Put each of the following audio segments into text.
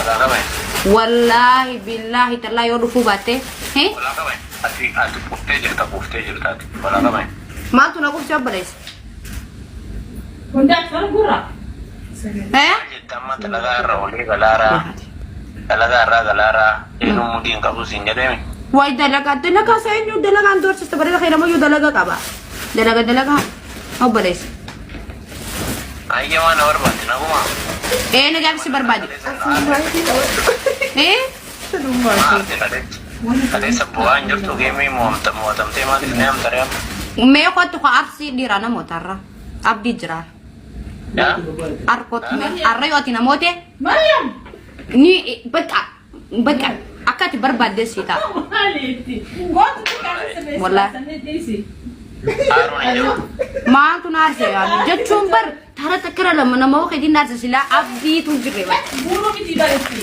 Walaa qabani. Wallaahi billaahi tallaa yoo dhufuu baatte. Hee? Walaa qabani. Ati quuftee jirta quuftee jirta ati. Walaa qabani. Maaltu na qubse obboleessa? Hundaaf fara gurra. Hee? Maal jette amma dalagaa irra olee galaaraa. Dalagaa irraa galaaraa. Eenyuun mudii hin qabu siin jedheemi. Wayi dalagaa dalagaa isa eenyu dalagaan doorsista bareeda kee namayyuu dalagaa qaba. Dalaga dalagaa obboleessa. Ayya waan na barbaadde naguma. Ee nagaa si barbaade. Ee Maal kaleessa. Kaleessa bu'aa hin jirtu geemii mo'atamtee maaliif ni amtaree amma. mee kottu ka arsii dhiiraa namoota irra abdii jira. Yaa? Arkoot mee arra yoo ati namoote Mariam. ni bakka bakka akka ati barbaadde sii ta'a. Maaliitti? Gootu xiqqaan Wallahi. dhiisi. Aaruun hin jiru. Maaltu na aarse yaadu jechuun bar tara takkira lama nama hoo keetiin na aarse silaa abdiitu hin jirre bar. Guuruu miti baritti.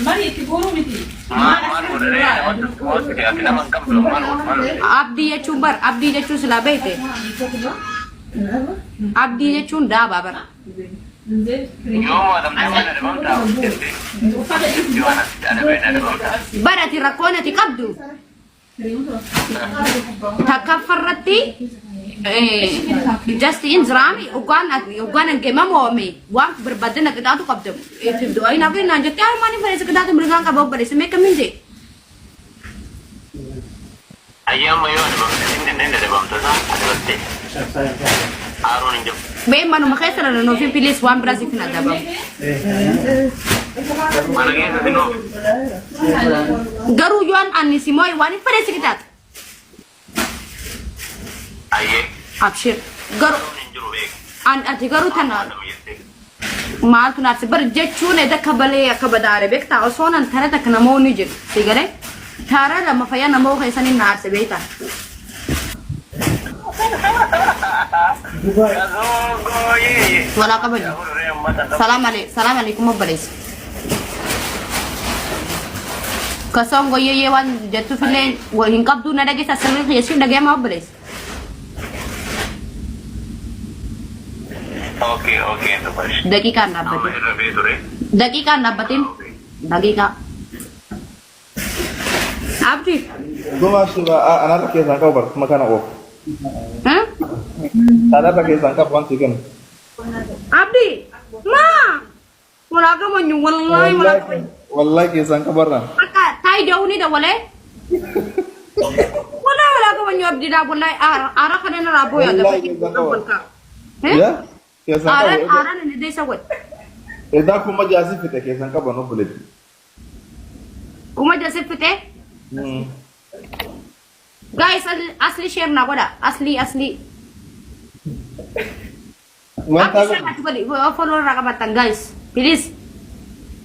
Mari itti guuruu miti. Maal maal godhee namatti mootii ati nama hin qabdu maal godhu maal godhu. Abdii jechuun bar abdii jechuun silaa beekte abdii jechuun daabaa bar. Yoo mo'atamtee maal adabamtaa jettee yoo anatti adabeen adabamtaa. Bar ati rakkoon ati qabdu takkaffarratti just in jiraami ugaan ugaan angema moome waan barbaadde na qixaatu qabda itti du'aa hin hafin naan jettee harmaan hin fedhe qixaatu mirgaan qaba obboleessa mee kamiin jee. Ayya amma yoo adabamte inni inni adabamta isaa adabatte. Aaruun hin jiru. Mee manuma keessa na nuufi please waan biraa siif hin adabamu. Mana keessa si nuuf. Garuu yoon ani si moo'e waan hin fedhe si qixaaxa. Ayyee. Abshir. Garuu Aaruun hin jiru beeku. an ati garuu tana Adama jettee. maaltu naaf si bar jechuun eda akka balee akka badaare beektaa osoo nan tara takka namoonni jiru si galee tara lama fayyaa namoo keessanii na aarse beektaa. Gazongooyee. Walaa kabaju. Salaam alaikum salaam alaikum obboleessa. Kasoon goyyeeyyee waan jettuuf illee hin qabduu na dhageessa sirrii kiyya siin dhagayama obboleessa. Okay okay dubash. Daqiiqaan Amma dhaabbatin. irra bee ture. Daqiiqaan dhaabbatin. Daqiiqaa. Abdi. Dhuma suuraa anarra keessaan qabu barcuma kana oofu. Eh? Anarra keessaan qabu wanti kennu. Abdi. Maa. Walaa gamanyu wallahi walaa gamanyu. Wallahi keessaan qabarra. Akka taa'ii da'uu ni dawalee. Wallahi walaa gamanyu abdiidhaa wallahi aara kana irraa booyaa Wallahi keessaan qaba. Eh? Yaa keessaan Aaraan qabu. aaraan inni deessa godhe. Edaa kuma jaasii fixe keessaan qaban obboleetti. Kuma jasi fixe. Guys asli share na godha. Asli asli. Wanta Abdi share natti godhi. Follow irraa qabattan guys. Please.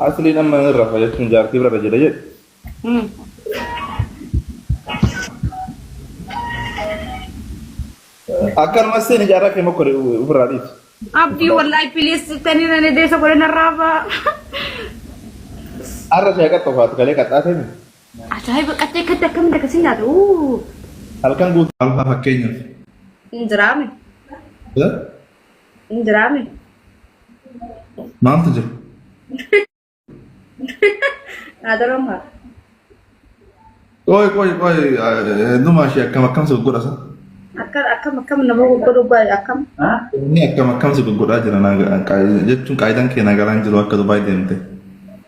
asliin amma inni rafa jechuun jaartii bira jedha jedhe. Akkanuma seeni jaarraa kee mokkore ofirraa dhiisi. Abdii wallahi please tani na deessa godhe narraa ba'a. Har'a ishee qaxxoo faatu galee qaxxaatee mi? Ajaa'iba qaxxee akkatti akkamitti akkasii nyaata. Uu. Halkan guutuu alfaa fakkeenyaaf. Hin jiraame. Eh? Hin jiraame. Maaltu jira? Naadaloo Qoy qoy qoy dhuma ishee akkam akkam si goggodha sa? Akkam akkam akkam nama goggodhu baay'ee akkam. Inni akkam akkam si goggodhaa jira jechuun qaayidaan kee nagalaan jiru akka Dubaay deemte.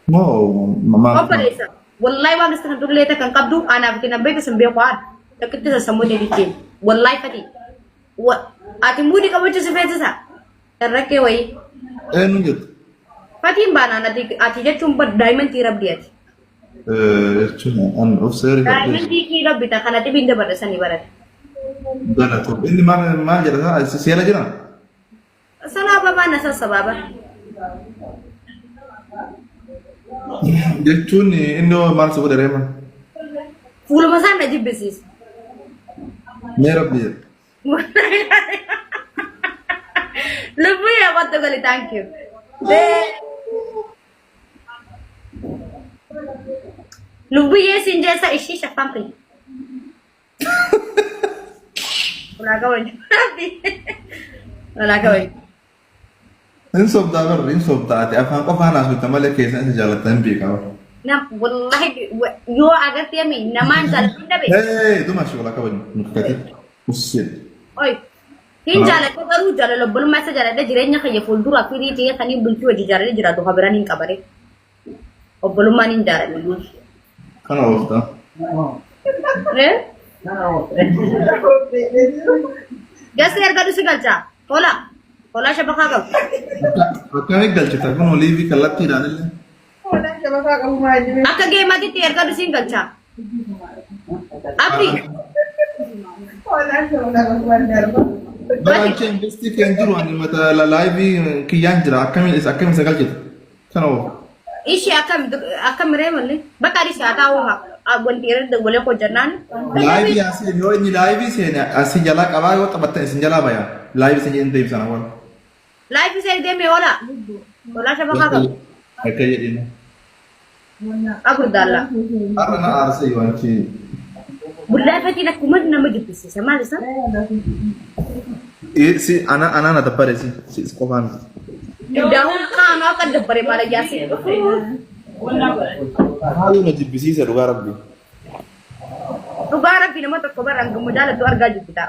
Moo maal? Obboleessa. Wallahi waan isa kan dullee kan qabdu anaaf itti nan beektu sin beeku haadha. Takkitti isa sammuu deebiitiin. Wallahi fati. Ati muudii qabachuu si feesisa. Tarrakkee wayii. Eenyu jettu? Fatiin baanaan ati ati jechuun bar daa'imantii rabbi ati. Jechuun an of seeri fadhee. Daa'imantii kii rabbi ta kana dhibiin dabarre sanii barate. Galatoom. Inni maal maal jedha isaa seera jira? Sanaa babaa na sassabaaba. Jechuun inni hoo maal si godhe reema? Fuuluma isaan na jibbisiisa. Mee rabbi jedhe. Lubbuu yaa qottu gali thank you. Lubbuyyee siin jeessa ishii shaffaan kiyya. Walaa kabaju. Walaa kabaju. Hin sobdaa barri hin sobdaa ati afaan qofaan haasofta malee keessan isa jaalatta hin beekaa. Nam wallahi yoo agartee mi namaan jaaladhu hin dhabe. Hey, duma shola kabaju nukkati. Ussee. Oi. Hin jaaladhu garuu jaalala obbolummaa isa jaaladha jireenya kiyya fuuldura firii ta'ee kan hin bultii hojii jaaladhe jiraatu habiraan hin qabare. Obbolummaan hin jaaladhu. Kana oofta. Eh? Gasti erga si galcha. Hola. Hola shabakaa qabu. Akkamitti galchita kun oliivii kallattiidhaan illee. Hoolaan shabakaa qabu maal jibee. Akka geematitti erga siin galcha. Abdi. Hoolaan shabakaa qabu maal darba. Baraancha investii kan jiru ani mata laayivii kiyyaan jira akkamiin isa akkamiin isa galchita. Kana oofta. Ishee akkam akkam ree malee. Bakka ishee haa taa'u wanti irra dawwalee hojjannaan. Laayivii asii yoo inni laayivii seene asii jalaa qabaa yoo taphattan isin jalaa baya. Laayivii isin jedhin deebisana wal. Laayivii seene deemee hola. Hola shabakaa qabu. Akka jedhin. Afur daalla. Har'a na aarsee yoo anchi. Bullaa fatiin akkuma nama jibbisiisa maal isa? Si ana ana na dabbare si si qofaan. Daawun qaanoo akka dabbare maal ayyaasi. Haalli na jibbisiisa dhugaa rabbi. Dhugaa rabbi nama tokko barraan gammuu jaalattu argaa jibbita.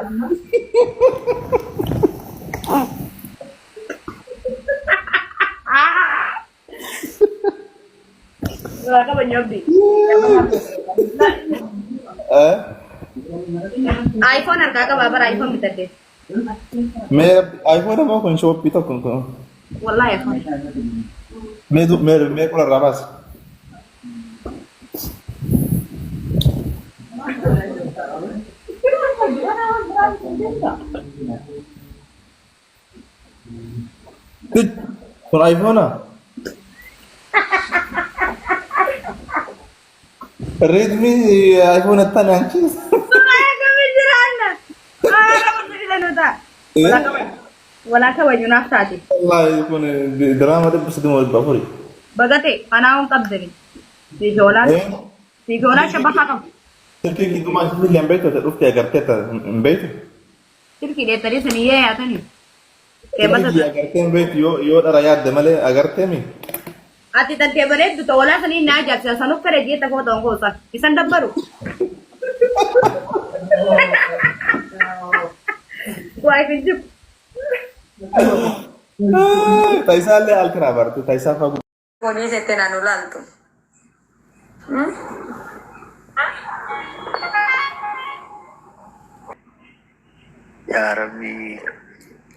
Dhugaa qaban abdi. iPhone harkaa qabaa bara iPhone bitadhe. Mee iPhone ammoo kun shooppii tokko kun. Wallahi iPhone. Mee mee mee qola irraa baasi. Kun iPhone ah? Redmi iPhone attan anchi. Walaa kabaju naaf taate. Wallahi kun diraama dhibba sadii moo dhibba afurii. Bagate anaa on qabdani. Siifi olaan siifi olaan shabakaa qabu. Silkii giddumaa isin hin beektu dhuftee agartee hin beektu. Silkii dheettanii sanii yee yaatanii. Keemata Silkii agartee hin beektu yoo yoo dhara yaadde malee agartee mi? Ati tantee bareeddu ta'u walaa sanii naa ajaa'ibsiisa sanuu fedhe jeetta koo ta'u koo san isan dabbaru. Waa isin jiru. Taayisaallee alkiraa barte taayisaa fa'aa. Hojii settee naan ulaaltu. Yaa Rabbi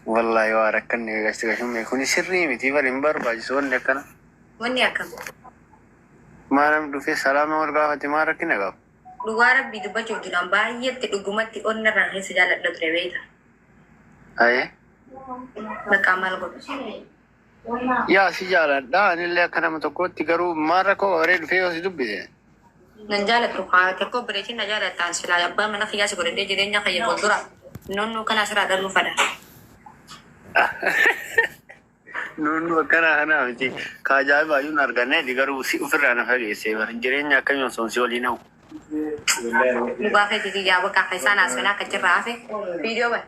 wallaahi waa rakkanne gashti gashumme kuni sirrii miti bari hin barbaachisu wanni akkana. Wanni akkam. Maa namni dhufee salaama wal gaafate maa rakkina qaba. Dhugaa rabbii dubbachuuf duraan baay'eetti dhugumatti onna irraa keessa jaalladha ture beekta. Ayee. Bakka maal godhu. Yaa si jaaladha anillee akka nama tokkootti garuu maal rakkoo qabaree dhufee yoo si dubbise. Nan jaaladhu haa tokko bareechin na jaalattaan silaa abbaa mana kiyyaa si godhadhee jireenya kiyya fuuldura noonnoo kana asirraa dhaluu fadha. Nuun akkana kanaa miti. Ka ajaa'ibaa iyyuu hin arganne garuu si ofirraa na fageessee bara jireenya akkamii osoo si waliin hawu. Dhugaa keetii kiyyaa bakka akka isaan haasofnaa akka jirraa hafe viidiyoo ban.